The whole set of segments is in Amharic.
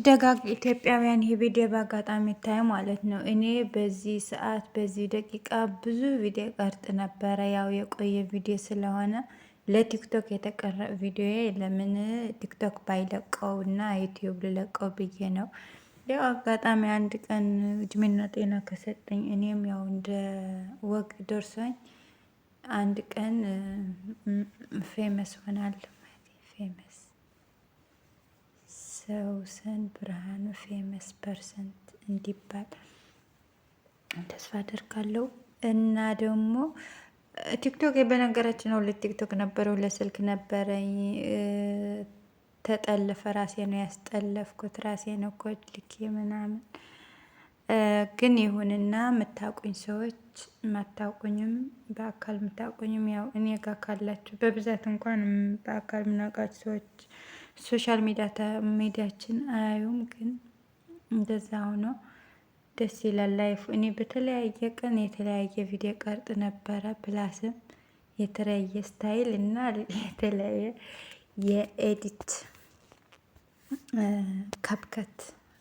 ደጋግ ኢትዮጵያውያን ይህ ቪዲዮ በአጋጣሚ ይታይ ማለት ነው። እኔ በዚህ ሰዓት በዚህ ደቂቃ ብዙ ቪዲዮ ቀርጥ ነበረ። ያው የቆየ ቪዲዮ ስለሆነ ለቲክቶክ የተቀረ ቪዲዮ ለምን ቲክቶክ ባይለቀው እና ዩቲዩብ ልለቀው ብዬ ነው። ያው አጋጣሚ አንድ ቀን እድሜና ጤና ከሰጠኝ እኔም ያው እንደ ወግ ደርሶኝ አንድ ቀን famous ሆናለሁ። Famous ሰውሰን ብርሃኑ famous person እንዲባል ተስፋ አደርጋለሁ። እና ደግሞ ቲክቶክ በነገራችን ሁለት ቲክቶክ ነበረ፣ ሁለት ስልክ ነበረኝ። ተጠለፈ። ራሴ ነው ያስጠለፍኩት፣ ራሴ ነው ኮድ ልኬ ምናምን። ግን ይሁንና የምታውቁኝ ሰዎች የማታውቁኝም በአካል የምታውቁኝም ያው እኔ ጋር ካላችሁ በብዛት እንኳን በአካል የምናውቃችሁ ሰዎች social ሚዲያችን አያዩም። ግን እንደዛ ሆኖ ደስ ይላል life። እኔ በተለያየ ቀን የተለያየ ቪዲዮ ቀርጥ ነበረ። Plus ም የተለያየ style እና የተለያየ የ edit CapCut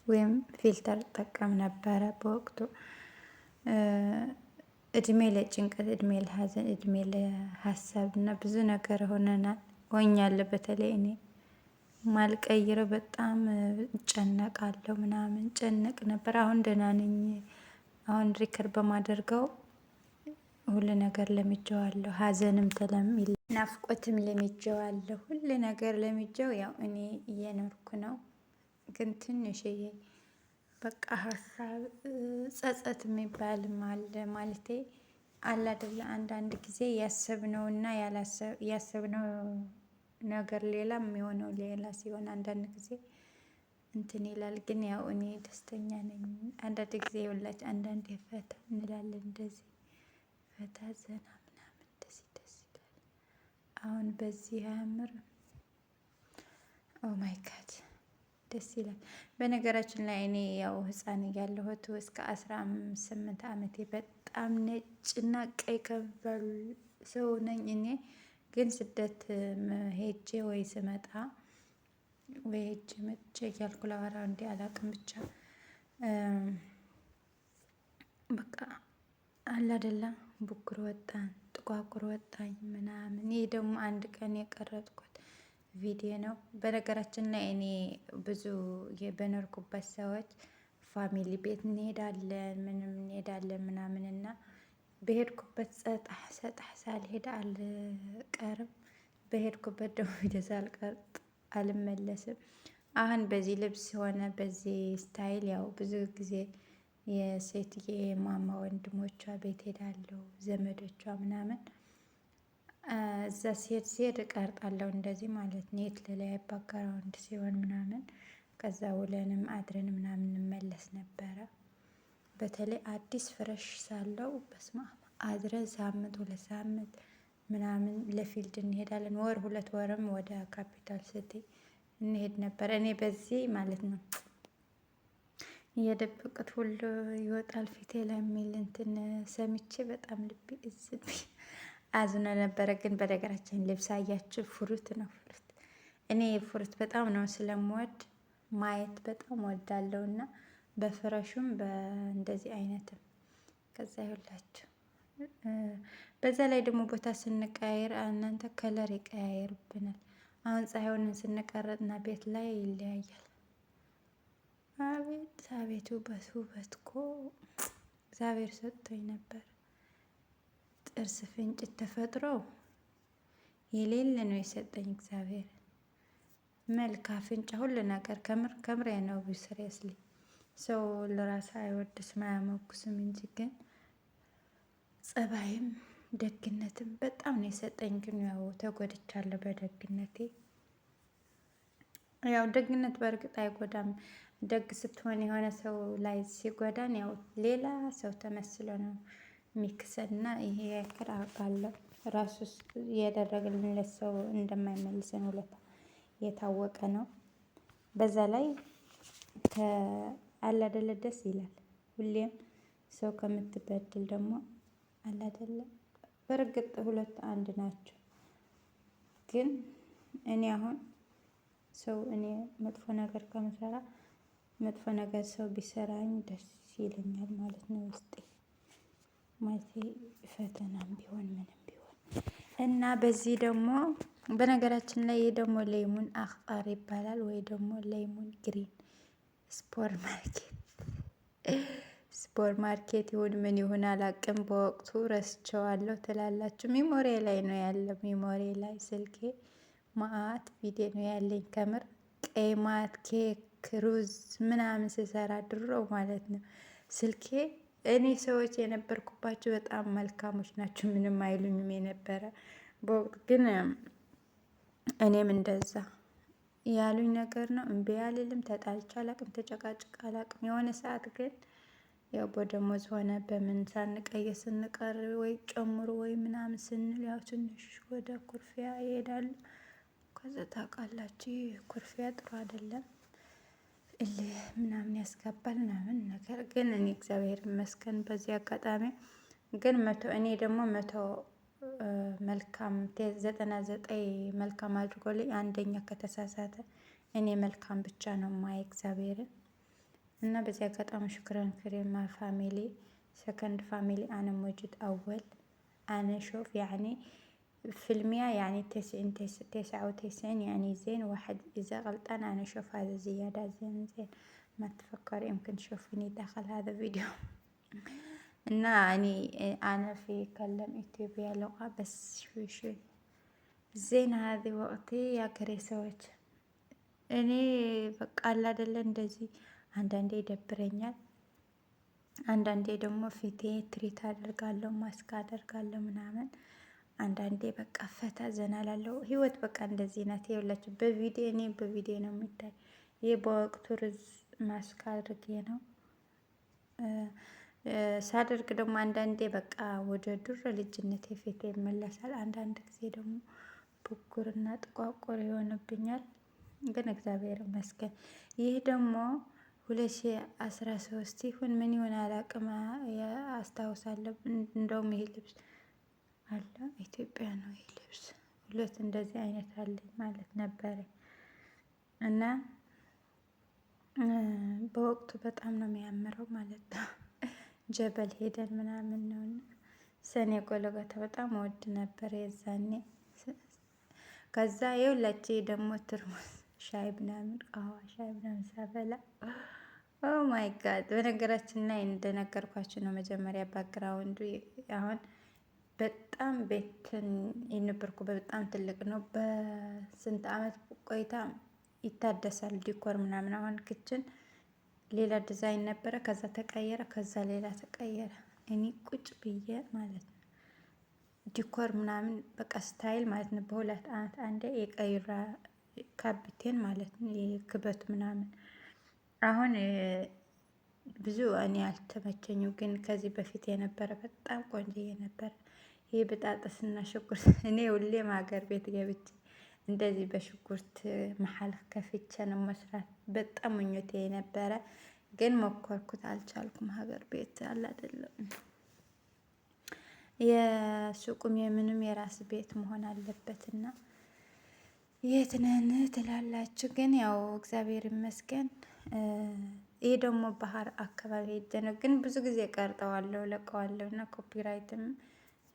ወይም filter ጠቀም ነበረ በወቅቱ። እድሜ ለጭንቀት፣ እድሜ ለሀዘን፣ እድሜ ለሀሳብ እና ብዙ ነገር ሆነናል ሆኛለሁ። በተለይ እኔ ማልቀይረው በጣም እጨነቃለሁ ምናምን ጨነቅ ነበር። አሁን ደህና ነኝ። አሁን record በማደርገው ሁሉ ነገር ለምጄዋለሁ። ሀዘንም ተለም ናፍቆትም ለምጄዋለሁ። ሁሉ ነገር ለምጄው ያው እኔ እየኖርኩ ነው። ግን ትንሽዬ በቃ ሀሳብ ጸጸት የሚባልም አለ ማለቴ አለ አይደለ? አንዳንድ ጊዜ ያሰብነውና ያሰብነው ነገር ሌላ የሚሆነው ሌላ ሲሆን አንዳንድ ጊዜ እንትን ይላል። ግን ያው እኔ ደስተኛ ነኝ። አንዳንድ ጊዜ ይኸውላችሁ አንዳንዴ ፈታ እንላለን፣ እንደዚህ ፈታ ዘና ምናምን እንደዚህ ደስ ይላል። አሁን በዚህ አያምርም? Oh my God ደስ ይላል። በነገራችን ላይ እኔ ያው ህፃን እያለሁት እስከ 18 ዓመቴ በጣም ነጭና ቀይ ከበሉ ሰው ነኝ እኔ። ግን ስደት ሄጄ ወይ ስመጣ ወይ ሄጄ መጥቼ እያልኩ ላወራ እንዲ አላቅም። ብቻ በቃ አለ አይደለ ብጉር ወጣን ጥቋቁር ወጣኝ ምናምን። ይህ ደግሞ አንድ ቀን የቀረጥኩት ቪዲዮ ነው። በነገራችን ላይ እኔ ብዙ በኖርኩበት ሰዎች family ቤት እንሄዳለን ምንም እንሄዳለን ምናምን እና በሄድኩበት ሰጣህ ሰጣህ ሳልሄድ አልቀርም። በሄድኩበት ደግሞ ቪዲዮ ሳልቀርጥ አልመለስም። አሁን በዚህ ልብስ ሆነ በዚህ style ያው ብዙ ጊዜ የሴትዬ የማማ ወንድሞቿ ቤት ሄዳለሁ፣ ዘመዶቿ ምናምን እዛ ሲሄድ ሲሄድ እቀርጣለሁ እንደዚህ ማለት ነው። የተለያየ background ሲሆን ምናምን ከዛ ውለንም አድረን ምናምን እንመለስ ነበረ። በተለይ አዲስ fresh ሳለው በስመአብ አድረን ሳምንት 2 ሳምንት ምናምን ለ field እንሄዳለን። ወር 2 ወርም ወደ capital city እንሄድ ነበር። እኔ በዚህ ማለት ነው የደበቁት ሁሉ ይወጣል ፊቴ ላይ የሚል እንትን ሰምቼ በጣም ልቤ እዝን አዝኖ ነበረ። ግን በነገራችን ልብስ አያችሁ፣ fruit ነው fruit። እኔ fruit በጣም ነው ስለምወድ ማየት በጣም ወዳለው እና በ fresh ኡም በእንደዚህ አይነትም ከዛ ይሁላችሁ። በዛ ላይ ደግሞ ቦታ ስንቀያየር እናንተ color ይቀያየርብናል። አሁን ፀሐዩን ስንቀረጥና ቤት ላይ ይለያያል። አቤት አቤት ውበት ውበት እኮ እግዚአብሔር ሰጥቶኝ ነበር። ጥርስ ፍንጭት ተፈጥሮ የሌለ ነው የሰጠኝ እግዚአብሔር። መልክ፣ አፍንጫ፣ ሁሉ ነገር ከምር ከምሬ ነው። Seriously ሰው ለራስ አይወድስም አያሞግስም እንጂ ግን ጸባይም ደግነትም በጣም ነው የሰጠኝ። ግን ያው ተጎድቻለሁ በደግነቴ። ያው ደግነት በእርግጥ አይጎዳም። ደግ ስትሆን የሆነ ሰው ላይ ሲጎዳን ያው ሌላ ሰው ተመስሎ ነው የሚክሰን እና ይሄ ያክል አውቃለሁ። ራሱ ያደረግልን ሰው እንደማይመልሰን ውለታ የታወቀ ነው። በዛ ላይ አላደለ ደስ ይላል። ሁሌም ሰው ከምትበድል ደግሞ አላደለ በእርግጥ ሁለት አንድ ናቸው። ግን እኔ አሁን ሰው እኔ መጥፎ ነገር ከምሰራ መጥፎ ነገር ሰው ቢሰራኝ ደስ ይለኛል ማለት ነው ውስጤ ማለት ፈተናም ቢሆን ምንም ቢሆን። እና በዚህ ደግሞ በነገራችን ላይ ይህ ደግሞ ليمون أخضر ይባላል ወይ ደግሞ ليمون green ሱፐር ማርኬት ሱፐር ማርኬት ይሁን ምን ይሁን አላቅም፣ በወቅቱ ረስቸዋለሁ ትላላችሁ። memory ላይ ነው ያለው። memory ላይ ስልኬ ማአት ቪዲዮ ነው ያለኝ። ከምር ቀይማት፣ ኬክ፣ ሩዝ ምናምን ስሰራ ድሮ ማለት ነው ስልኬ እኔ ሰዎች የነበርኩባቸው በጣም መልካሞች ናቸው። ምንም አይሉኝም የነበረ በወቅቱ ግን እኔም እንደዛ ያሉኝ ነገር ነው። እምቢ አልልም። ተጣልቼ አላቅም። ተጨቃጭቅ አላቅም። የሆነ ሰዓት ግን ያው በደሞዝ ሆነ በምን ሳንቀየር ስንቀር ወይ ጨምሮ ወይ ምናምን ስንል ያው ትንሽ ወደ ኩርፊያ ይሄዳሉ። ከዛ ታውቃላችሁ ኩርፊያ ጥሩ አይደለም፣ እልህ ምናምን ያስገባል ምናምን ነገር። ግን እኔ እግዚአብሔር ይመስገን በዚህ አጋጣሚ ግን 100 እኔ ደግሞ 100 መልካም 99 መልካም አድርጎልኝ አንደኛ ከተሳሳተ እኔ መልካም ብቻ ነው ማየ እግዚአብሔርን። እና በዚህ አጋጣሚ شكرا كريم family second family أنا موجود أول أنا شوف يعني في المية يعني تسعين 99 يعني زين واحد إذا غلطان أنا أشوف هذا زيادة زين زين ما تفكر يمكن تشوفني داخل هذا فيديو. እና እኔ أنا في كلم ኢትዮጵያ لغة بس شوي شوي زين هذه وقتي የአገሬ ሰዎች እኔ በቃ አለ አይደለ እንደዚህ አንዳንዴ ይደብረኛል። አንዳንዴ ደግሞ ፊቴ treat አደርጋለሁ ማስክ አደርጋለሁ ምናምን። አንዳንዴ በቃ ፈታ ዘና ላለው ህይወት በቃ እንደዚህ ናት። ይኸውላችሁ በቪዲዮ እኔ በቪዲዮ ነው የሚታይ። ይህ በወቅቱ ርዝ ማስክ አድርጌ ነው ሳደርግ ደግሞ አንዳንዴ በቃ ወደ ድሮ ልጅነት ፊቴ ይመለሳል። አንዳንድ ጊዜ ደግሞ ብጉርና ጥቋቁር ይሆንብኛል። ግን እግዚአብሔር ይመስገን። ይህ ደግሞ 2013 ይሁን ምን ይሁን አላቅም አስታውሳለሁ። እንደውም ይሄ ልብስ አለ ኢትዮጵያ ነው ይሄ ልብስ ሁለት እንደዚህ አይነት አለኝ ማለት ነበረ። እና በወቅቱ በጣም ነው የሚያምረው ማለት ነው። ጀበል ሄደን ምናምን ነው እና ሰኔ ጎለጎታ በጣም ወድ ነበር የዛኔ። ከዛ የሁላቼ ደግሞ ትርሙስ ሻይ ምናምን قهوة ሻይ ምናምን ሳፈላ oh my God። በነገራችን ላይ እንደነገርኳችሁ ነው መጀመሪያ background ኡ አሁን በጣም ቤትን የነበርኩ በጣም ትልቅ ነው። በስንት አመት ቆይታ ይታደሳል decor ምናምን። አሁን kitchen ሌላ ዲዛይን ነበረ፣ ከዛ ተቀየረ፣ ከዛ ሌላ ተቀየረ። እኔ ቁጭ ብዬ ማለት ነው decor ምናምን በቃ style ማለት ነው። በ2 አመት አንዴ የቀይራ ካቢቴን ማለት ነው የክበት ምናምን። አሁን ብዙ እኔ አልተመቸኝም፣ ግን ከዚህ በፊት የነበረ በጣም ቆንጆ የነበረ ይህ ብጣጥስና ሽንኩርት እኔ ሁሌም ሀገር ቤት ገብቼ እንደዚህ በሽንኩርት መሀል ከፍቼ ነው መስራት በጣም ምኞቴ የነበረ፣ ግን ሞከርኩት አልቻልኩም። ሀገር ቤት አለ አይደለም የሱቁም የምንም የራስ ቤት መሆን አለበትና የት ነን ትላላችሁ። ግን ያው እግዚአብሔር ይመስገን። ይህ ደግሞ ባህር አካባቢ ሄጄ ነው፣ ግን ብዙ ጊዜ ቀርጠዋለሁ ለቀዋለሁ እና copyright ም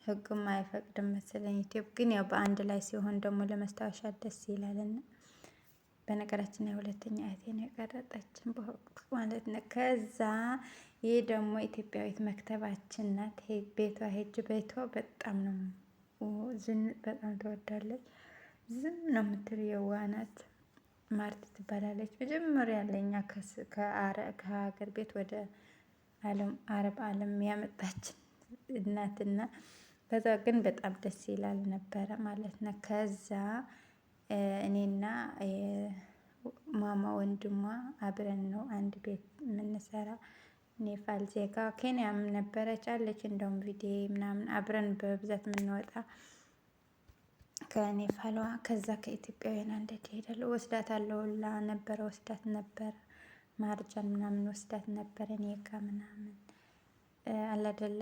ህግም አይፈቅድም መሰለኝ ዩቲዩብ። ግን ያው በአንድ ላይ ሲሆን ደግሞ ለመስታወሻ ደስ ይላልና በነገራችን ላይ ሁለተኛ እህቴ ነው የቀረጠችን በወቅቱ ማለት ነው። ከዛ ይህ ደግሞ ኢትዮጵያዊት መክተባችን ናት። ቤቷ ሄጅ ቤቷ በጣም ነው ዝንጥ፣ በጣም ትወዳለች። ዝም ነው የምትል የዋህ ናት። ማርት ትባላለች። መጀመሪያ ለኛ ከሀገር ቤት ወደ ዓለም አረብ ዓለም ያመጣችን እናትና ከዛ ግን በጣም ደስ ይላል ነበረ ማለት ነው። ከዛ እኔና ማማ ወንድሟ አብረን ነው አንድ ቤት የምንሰራ። ኔፓል ዜጋ ኬንያም ነበረች አለች። እንደውም ቪዲዮ ምናምን አብረን በብዛት የምንወጣ ከኔፓሏ ከዛ ከኢትዮጵያውያን አንድ ትሄዳለሁ ወስዳት አለውላ ነበረ ወስዳት ነበረ ማርጃን ምናምን ወስዳት ነበረ እኔ ጋ ምናምን አላደለ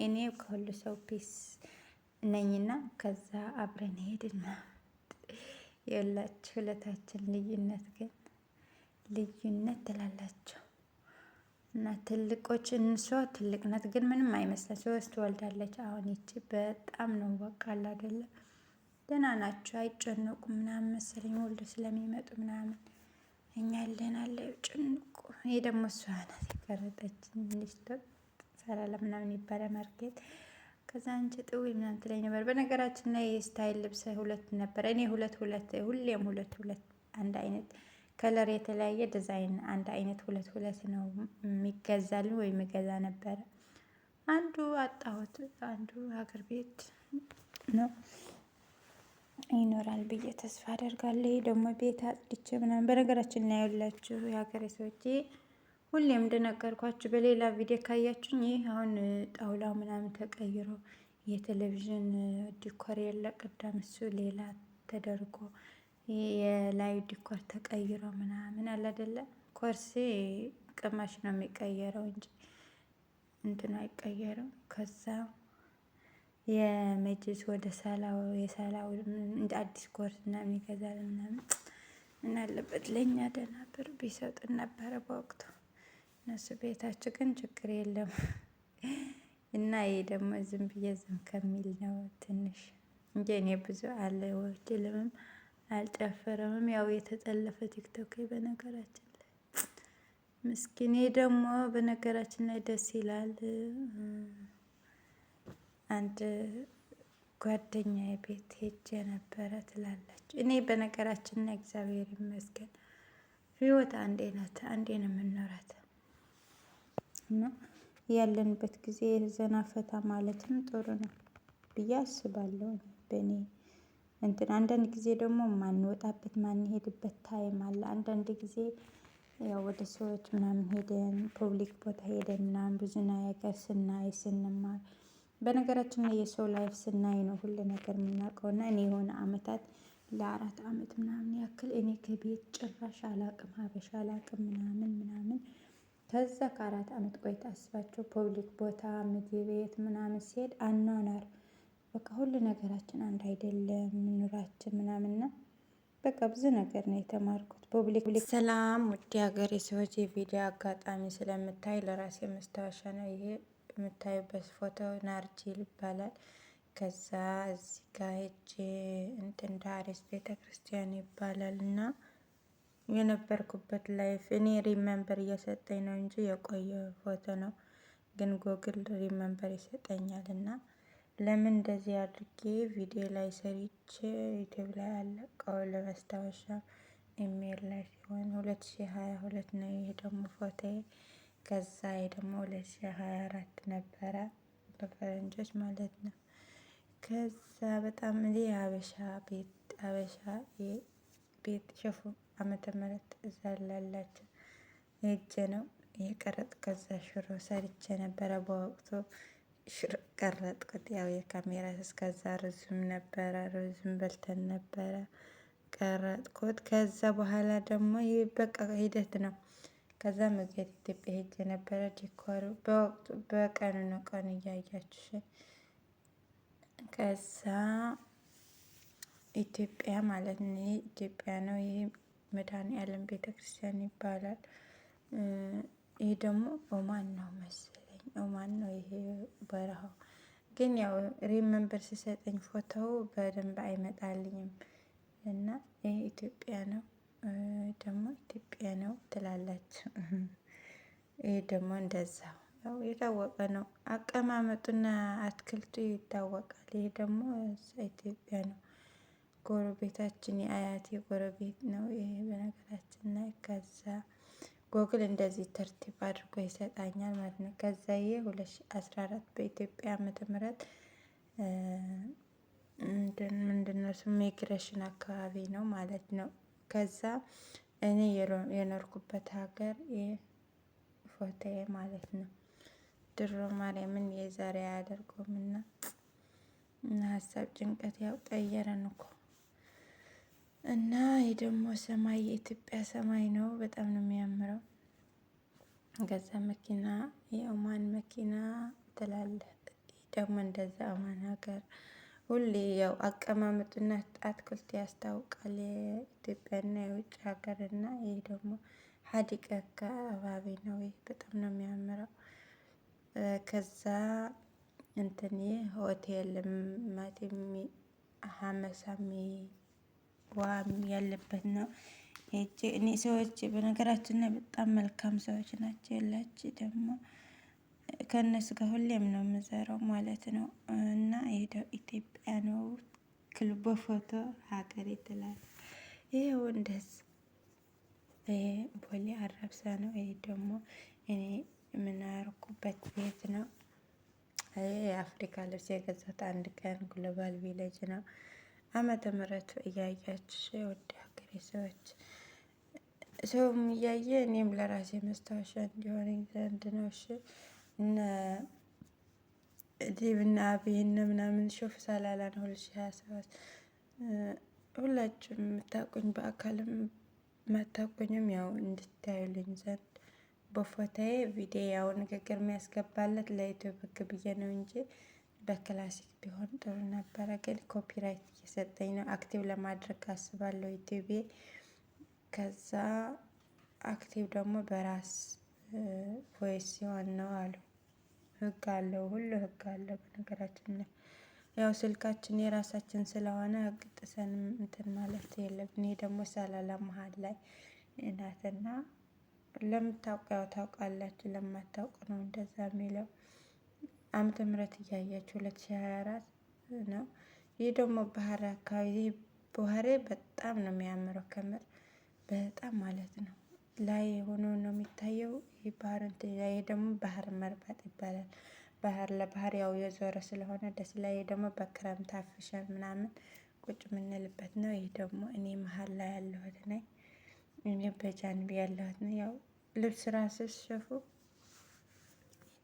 እኔ ከሁሉ ሰው peace ነኝና ከዛ አብረን ሄድን። የላችሁ ሁለታችን ልዩነት ግን ልዩነት ትላላቸው። እና ትልቆች እንሷ ትልቅ ናት፣ ግን ምንም አይመስላት። ሶስት ወልዳለች። አሁን ይቺ በጣም ነው በቃ አለ አይደለ ደህና ናቸው፣ አይጨነቁም ምናምን መሰለኝ ወልዶ ስለሚመጡ ምናምን። እኛ ያለን አለ ጭንቁ። ይሄ ደግሞ እሷ ናት የቀረጠችን ልጅቷ ሰላላ ምናምን ይባላል market። ከዛ አንቺ ጥዊ ምናምን ትለኝ ነበር። በነገራችን ላይ የ style ልብስ ሁለት ነበር። እኔ ሁለት ሁለት ሁሌም ሁለት ሁለት አንድ አይነት color የተለያየ ዲዛይን አንድ አይነት ሁለት ሁለት ነው የሚገዛልን ወይ የሚገዛ ነበረ። አንዱ አጣሁት፣ አንዱ ሀገር ቤት ነው ይኖራል ብዬ ተስፋ አደርጋለሁ። ይሄ ደግሞ ቤት አጽድቼ ምናምን በነገራችን ላይ ያላችሁ የሀገሬ ሰዎች ሁሌም እንደነገርኳችሁ በሌላ ቪዲዮ ካያችሁኝ ይህ አሁን ጣውላው ምናምን ተቀይሮ የቴሌቪዥን decor የለ ቅዳም እሱ ሌላ ተደርጎ የላዩ decor ተቀይሮ ምናምን አለ አይደለ። ኮርሴ ቅማሽ ነው የሚቀየረው እንጂ እንትን አይቀየርም። ከዛ የመጅልስ ወደ ሳላው የሳላው እንደ አዲስ ኮርስ ምናምን ይገዛል ምናምን ምን አለበት ለእኛ ደህና ብር ቢሰጡን ነበረ በወቅቱ። እነሱ ቤታቸው ግን ችግር የለም። እና ይሄ ደግሞ ዝም ብዬ ዝም ከሚል ነው ትንሽ እንጂ እኔ ብዙ አልወድልምም አልጨፈረምም። ያው የተጠለፈ ቲክቶክ በነገራችን ላይ ምስኪን። ይሄ ደግሞ በነገራችን ላይ ደስ ይላል። አንድ ጓደኛዬ ቤት ሄጄ ነበረ ትላላችሁ። እኔ በነገራችን ላይ እግዚአብሔር ይመስገን ህይወት አንዴ ናት፣ አንዴ ነው የምንኖራት እና ያለንበት ጊዜ ዘና ፈታ ማለትም ጥሩ ነው ብዬ አስባለሁ። በእኔ እንትን አንዳንድ ጊዜ ደግሞ ማንወጣበት ማንሄድበት time አለ። አንዳንድ ጊዜ ያው ወደ ሰዎች ምናምን ሄደን public ቦታ ሄደን ምናምን ብዙ ነገር ስናይ ስንማር፣ በነገራችን ላይ የሰው life ስናይ ነው ሁሉ ነገር የምናውቀው። እና እኔ የሆነ አመታት ለ4 አመት ምናምን ያክል እኔ ከቤት ጭራሽ አላቅም፣ ሀበሻ አላቅም ምናምን ምናምን። ከዛ ከ4 አመት ቆይታ አስባቸው public ቦታ ምግብ ቤት ምናምን ሲሄድ አኗኗር በቃ ሁሉ ነገራችን አንድ አይደለም፣ ኑራችን ምናምንና በቃ ብዙ ነገር ነው የተማርኩት። public ሰላም ውድ ሀገሬ ሰዎች፣ የቪዲዮ አጋጣሚ ስለምታይ ለራሴ መስታወሻ ነው። ይሄ የምታዩበት ፎቶ ናርጂል ይባላል። ከዛ እዚህ ጋ ሄጄ እንትን ዳሪስ ቤተ ክርስቲያን ይባላል እና የነበርኩበት life እኔ remember እየሰጠኝ ነው እንጂ የቆየ ፎቶ ነው። ግን Google remember ይሰጠኛል እና ለምን እንደዚህ አድርጌ ቪዲዮ ላይ ሰርቼ ዩቲዩብ ላይ አለቀው ለመስታወሻ ኢሜል ላይ ሲሆን 2022 ነው። ይሄ ደግሞ ፎቶዬ። ከዛ ይሄ ደግሞ 2024 ነበረ በፈረንጆች ማለት ነው። ከዛ በጣም እኔ ሀበሻ ቤት ሀበሻ ቤት ሸፉ ዓመተ ምህረት እዛ ላላቸው ሄጄ ነው የቀረጥ። ከዛ ሽሮ ሰርቼ ነበረ በወቅቱ ሽሮ ቀረጥኩት። ያው የካሜራ እስከዛ ርዝም ነበረ ርዝም በልተን ነበረ ቀረጥኩት። ከዛ በኋላ ደግሞ ይህ በቃ ሂደት ነው። ከዛ ምግብ ኢትዮጵያ ሄጄ ነበረ። decor ኡ በወቅቱ በቀኑ ነው ቀኑ እያያችሁ። ከዛ ኢትዮጵያ ማለት ነው። ይህ ኢትዮጵያ ነው። ይህ መድኃኔዓለም ቤተክርስቲያን ይባላል። ይህ ደግሞ ኦማን ነው መሰለኝ፣ ኦማን ነው ይሄ በረሃው። ግን ያው remember ሲሰጠኝ ፎቶው በደንብ አይመጣልኝም እና ይህ ኢትዮጵያ ነው ደግሞ ኢትዮጵያ ነው ትላላችሁ። ይህ ደግሞ እንደዛው ያው የታወቀ ነው። አቀማመጡና አትክልቱ ይታወቃል። ይህ ደግሞ ኢትዮጵያ ነው። ጎረቤታችን የአያቴ ጎረቤት ነው። ይሄ በነገራችን ላይ ከዛ ጎግል እንደዚህ ترتيب አድርጎ ይሰጣኛል ማለት ነው። ከዛ ይሄ 2014 በኢትዮጵያ ዓመተ ምህረት ምንድነው ስሙ ሚግሬሽን አካባቢ ነው ማለት ነው። ከዛ እኔ የኖርኩበት ሀገር ይህ ፎቶዬ ማለት ነው። ድሮ ማርያምን የዛሬ አያደርገውም እና እና ሀሳብ ጭንቀት ያው ቀየረን እኮ። እና ይህ ደግሞ ሰማይ የኢትዮጵያ ሰማይ ነው። በጣም ነው የሚያምረው። ከዛ መኪና የኦማን መኪና ትላለ። ደግሞ እንደዛ ኦማን ሀገር ሁሌ ያው አቀማመጡና አትክልት ያስታውቃል የኢትዮጵያና የውጭ ሀገር እና ይህ ደግሞ ሀዲቅ አካባቢ ነው። ይህ በጣም ነው የሚያምረው። ከዛ እንትን ሆቴል ማለቴ ሀመሳሚ ውሃ ያለበት ነው። እኔ ሰዎች በነገራችን ላይ በጣም መልካም ሰዎች ናቸው። ያላችሁ ደግሞ ከእነሱ ጋር ሁሌም ነው የምዘረው ማለት ነው። እና ኢትዮጵያ ነው በፎቶ ሀገር ትላል። ይኸው እንደዚህ ይሄ ቦሌ አራብሳ ነው። ይሄ ደግሞ እኔ የምናርኩበት ቤት ነው። ይሄ የአፍሪካ ልብስ የገዛት አንድ ቀን ግሎባል ቪሌጅ ነው። ዓመተ ምሕረቱ እያያችሁ የወደ ሀገሬ ሰዎች ሰውም እያየ እኔም ለራሴ መስታወሻ እንዲሆነኝ ዘንድ ነው። እሺ እነ ዲብና አብይን ምናምን ሾፍ ሰላላ ነው 2027 ሁላችሁም የምታውቁኝ በአካልም ማታውቁኝም ያው እንድታዩልኝ ዘንድ በፎቶዬ ቪዲዮ ያው ንግግር የሚያስገባለት ለዩቲዩብ ህግ ብዬ ነው እንጂ በክላሲክ ቢሆን ጥሩ ነበረ። ግን copyright እየሰጠኝ ነው። active ለማድረግ አስባለሁ ዩቲዩቤ። ከዛ active ደግሞ በራስ voice ሲሆን ነው አሉ። ህግ አለው፣ ሁሉ ህግ አለው። በነገራችን ላይ ያው ስልካችን የራሳችን ስለሆነ ህግ ጥሰን እንትን ማለት የለብን። ይሄ ደግሞ ሰላላ መሀል ላይ ናትና ለምታውቁ ያው ታውቃላችሁ፣ ለማታውቁ ነው እንደዛ የሚለው። ዓመተ ምህረት እያያችሁ 2024 ነው። ይህ ደግሞ ባህር አካባቢ ባህሬ በጣም ነው የሚያምረው ከምር በጣም ማለት ነው። ላይ ሆኖ ነው የሚታየው። ይህ ባህር እንትን ይሄ ደግሞ ባህር መርባጥ ይባላል። ባህር ለባህር ያው የዞረ ስለሆነ ደስ ላይ ደግሞ በክረምት አፍሸን ምናምን ቁጭ የምንልበት ነው። ይህ ደግሞ እኔ መሀል ላይ ያለሁት ነኝ። እኔ በጃንቢ ያለሁት ነው። ያው ልብስ ራስ ሸፉ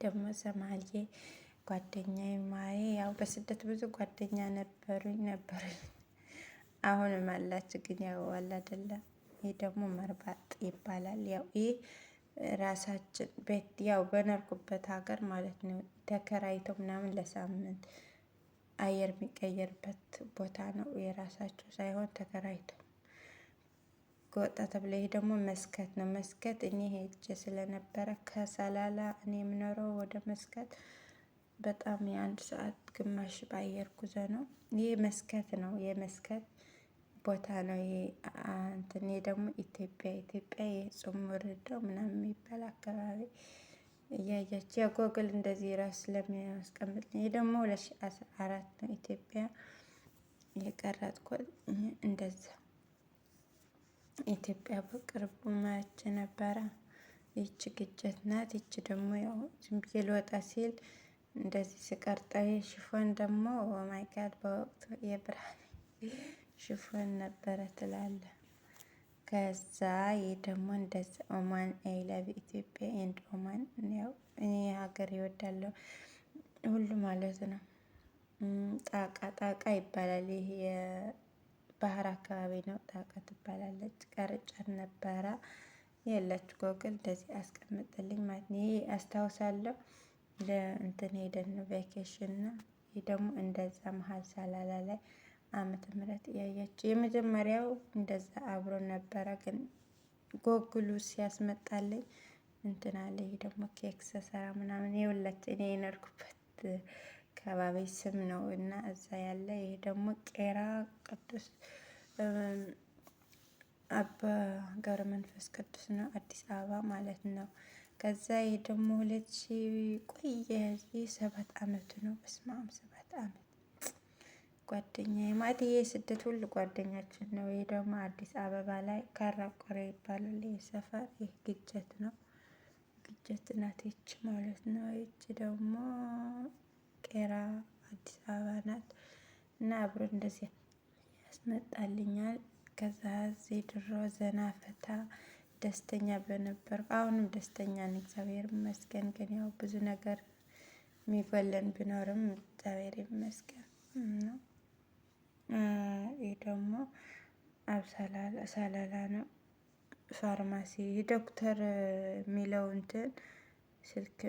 ደግሞ ሰማልዬ ጓደኛዬ ማሬ ያው በስደት ብዙ ጓደኛ ነበሩኝ ነበሩኝ አሁንም አላችሁ፣ ግን ያው አለ አይደለ። ይህ ደግሞ መርባጥ ይባላል። ያው ይህ ራሳችን ቤት ያው በነርኩበት ሀገር ማለት ነው። ተከራይተው ምናምን ለሳምንት አየር የሚቀየርበት ቦታ ነው። የራሳቸው ሳይሆን ተከራይተው ወጣ ተብሎ። ይሄ ደግሞ መስከት ነው። መስከት እኔ ሄጄ ስለነበረ ከሰላላ እኔ የምኖረው ወደ መስከት በጣም የአንድ ሰዓት ግማሽ በአየር ጉዞ ነው። ይህ መስከት ነው፣ የመስከት ቦታ ነው። ይሄ እንትን ይሄ ደግሞ ኢትዮጵያ ኢትዮጵያ የጾም ወረዳው ምናምን የሚባል አካባቢ እያያችሁ የጎግል እንደዚህ ራስ ስለሚያስቀምጥ። ይሄ ደግሞ 2014 ነው ኢትዮጵያ የቀረጥኩት እንደዛ ኢትዮጵያ በቅርቡ ማያች ነበረ። ይቺ ግጀት ናት። ይቺ ደግሞ ያው ዝም ብዬ ልወጣ ሲል እንደዚህ ስቀርጠ ሽፎን ደግሞ oh my God በወቅቱ የብርሃን ሽፎን ነበረ ትላለ። ከዛ ይህ ደግሞ እንደዚ ኦማን I love ኢትዮጵያ and ኦማን። ያው እኔ ሀገር ይወዳለሁ ሁሉ ማለት ነው። ጣቃ ጣቃ ይባላል ይሄ ባህር አካባቢ ነው። ጣቃ ትባላለች። ቀርጫት ነበረ የለች ጎግል እንደዚህ አስቀምጥልኝ ማለት ነው። ይሄ አስታውሳለሁ ለእንትን ሄደን ነው vacation ነው። ይህ ደግሞ እንደዛ መሀል ሰላላ ላይ ዓመተ ምህረት እያያችሁ የመጀመሪያው እንደዛ አብሮ ነበረ፣ ግን ጎግሉ ሲያስመጣልኝ እንትን አለ። ይህ ደግሞ ኬክ ስሰራ ምናምን የሁላችን እኔ የኖርኩበት ከባቢ ስም ነው እና እዛ ያለ። ይሄ ደግሞ ቄራ ቅዱስ አባ ገብረ መንፈስ ቅዱስ ነው፣ አዲስ አበባ ማለት ነው። ከዛ ይሄ ደግሞ 2000 ቆየ፣ ይህ 7 አመቱ ነው። በስመ አብ 7 አመት ጓደኛ ማለት ይሄ ስደት ሁሉ ጓደኛችን ነው። ይሄ ደግሞ አዲስ አበባ ላይ ካራቆሬ ይባላል ይህ ሰፈር። ይህ ግጀት ነው፣ ግጀት ናት ይች ማለት ነው። ይች ደግሞ ቄራ አዲስ አበባ ናት። እና አብሮ እንደዚህ ያስመጣልኛል። ከዛ እዚህ ድሮ ዘና ፈታ ደስተኛ በነበር አሁንም ደስተኛ ነኝ፣ እግዚአብሔር ይመስገን። ግን ያው ብዙ ነገር የሚጎለን ቢኖርም እግዚአብሔር ይመስገን ነው። ይህ ደግሞ አብ ሰላላ ነው። ፋርማሲ ዶክተር የሚለው እንትን ስልክ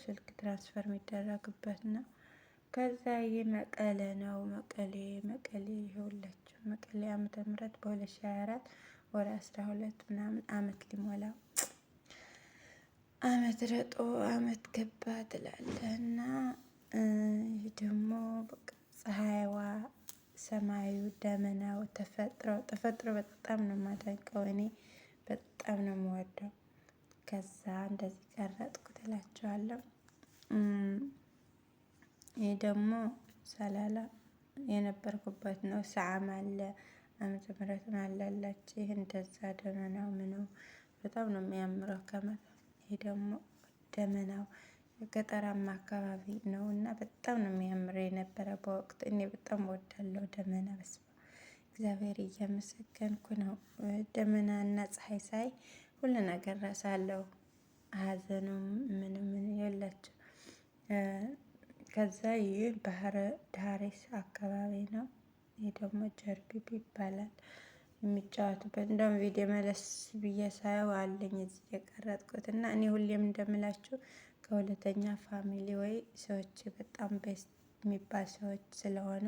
ስልክ transfer የሚደረግበት ነው። ከዛ ይህ መቀለ ነው። መቀሌ መቀሌ ይኸውላችሁ መቀሌ ዓመተ ምህረት በ2024 ወደ 12 ምናምን አመት ሊሞላው አመት ረጦ አመት ገባ ትላለህ። እና ይህ ደግሞ በቃ ፀሐይዋ፣ ሰማዩ፣ ደመናው፣ ተፈጥሮ ተፈጥሮ በጣም ነው የማደንቀው እኔ በጣም ነው የምወደው። ከዛ እንደዚህ ቀረጥኩት እላቸዋለሁ። ይህ ደግሞ ሰላላ የነበርኩበት ነው። ሰዓም አለ ዓመተ ምህረትም አላላችሁ። ይህ እንደዛ ደመናው ምኑ በጣም ነው የሚያምረው። ከመ ይህ ደግሞ ደመናው ገጠራማ አካባቢ ነው እና በጣም ነው የሚያምረው የነበረ በወቅት እኔ በጣም ወዳለሁ ደመና። በስመ አብ እግዚአብሔር እያመሰገንኩ ነው። ደመና እና ፀሐይ ሳይ ሁሉ ነገር ረሳለሁ። ሀዘኑም ምንም ምን የላቸው። ከዛ ይህ ባህረ ዳሬስ አካባቢ ነው። ይህ ደግሞ ጀርቢብ ይባላል የሚጫወቱበት። እንደውም ቪዲዮ መለስ ብዬ ሳየው አለኝ እዚህ የቀረጥኩት እና እኔ ሁሌም እንደምላችሁ ከሁለተኛ family ወይ ሰዎች በጣም best የሚባል ሰዎች ስለሆኑ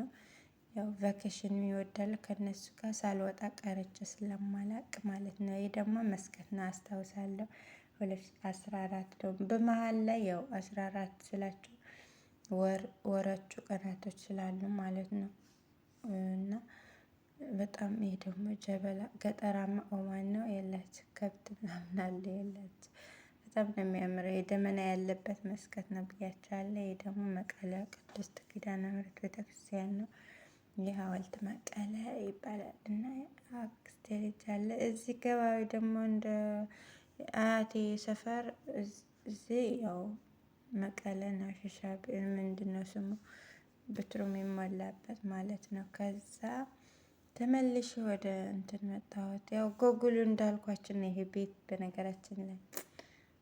ያው vacation ይወዳል ከነሱ ጋር ሳልወጣ ቀርቼ ስለማላቅ ማለት ነው። ይህ ደግሞ መስከት ነው አስታውሳለሁ። 2014 ነው። በመሀል ላይ ያው 14 ስላችሁ ወር ወሮቹ ቀናቶች ስላሉ ማለት ነው። እና በጣም ይሄ ደግሞ ጀበላ ገጠራማ ኦማን ነው የላች ከብት ምናምን አለ የላች በጣም ነው የሚያምረው። የደመና ያለበት መስከት ነው ብያቸዋለሁ። ይሄ ደግሞ መቀለ ቅድስት ኪዳነ ምሕረት ቤተክርስቲያን ነው። ይህ ሐውልት መቀለ ይባላል። እና አክስቴ ልጅ አለ እዚህ ከባቢ ደግሞ እንደ አያቴ ሰፈር እዚህ ያው መቀለ ነው። ሽሻ ምንድነው ስሙ ብትሩ የሚሞላበት ማለት ነው። ከዛ ተመልሼ ወደ እንትን መጣሁት። ያው ጎጉሉ እንዳልኳችን ነው ይሄ ቤት በነገራችን ላይ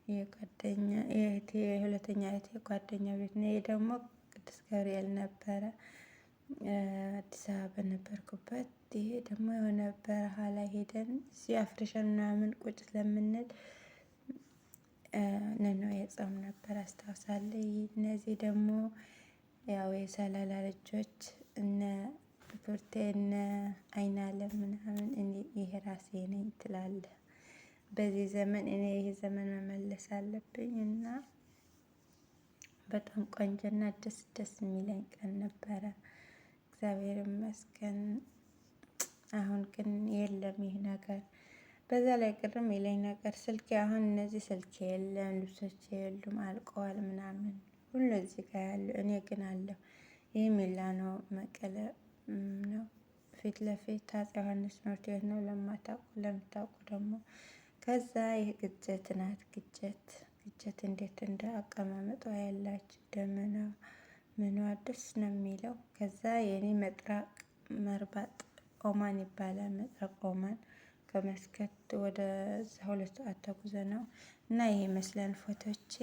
የጓደኛ የእህቴ የሁለተኛ እህቴ ጓደኛ ቤት ነው። ይሄ ደግሞ ቅዱስ ገብርኤል ነበረ አዲስ አበባ በነበርኩበት። ይሄ ደግሞ የሆነ በረሃ ላይ ሄደን እዚህ አፍርሸን ምናምን ቁጭ ስለምንል ነነው የጾም ነበር አስታውሳለሁ። እነዚህ ደግሞ ያው የሰላላ ልጆች እነ ቡርቴ እነ አይናለም ምናምን እኔ ይሄ ራሴ ነኝ ትላለህ። በዚህ ዘመን እኔ ይሄ ዘመን መመለስ አለብኝ እና በጣም ቆንጆና ደስ ደስ የሚለኝ ቀን ነበረ። እግዚአብሔር ይመስገን። አሁን ግን የለም ይህ ነገር። በዛ ላይ ቅርም ይለኝ ነገር ስልኬ አሁን እነዚህ ስልኬ የለም፣ ልብሶቼ የሉም፣ አልቀዋል ምናምን ሁሉ እዚህ ጋር ያሉ እኔ ግን አለሁ። ይህ ሚላኖ መቀለ ነው። ፊት ለፊት አፄ ዮሐንስ ትምህርት ቤት ነው። ለማታውቁ ለምታውቁ ደግሞ ከዛ ይህ ግጀት ናት። ግጀት ግጀት እንዴት እንደ አቀማመጧ ያላች ደመና ምኗ ደስ ነው የሚለው። ከዛ የኔ መጥራቅ መርባጥ ኦማን ይባላል። መጥራቅ ኦማን ከመስከት ወደ 2 ሰዓት ተጉዘ ነው እና ይሄ ይመስላል ፎቶቼ።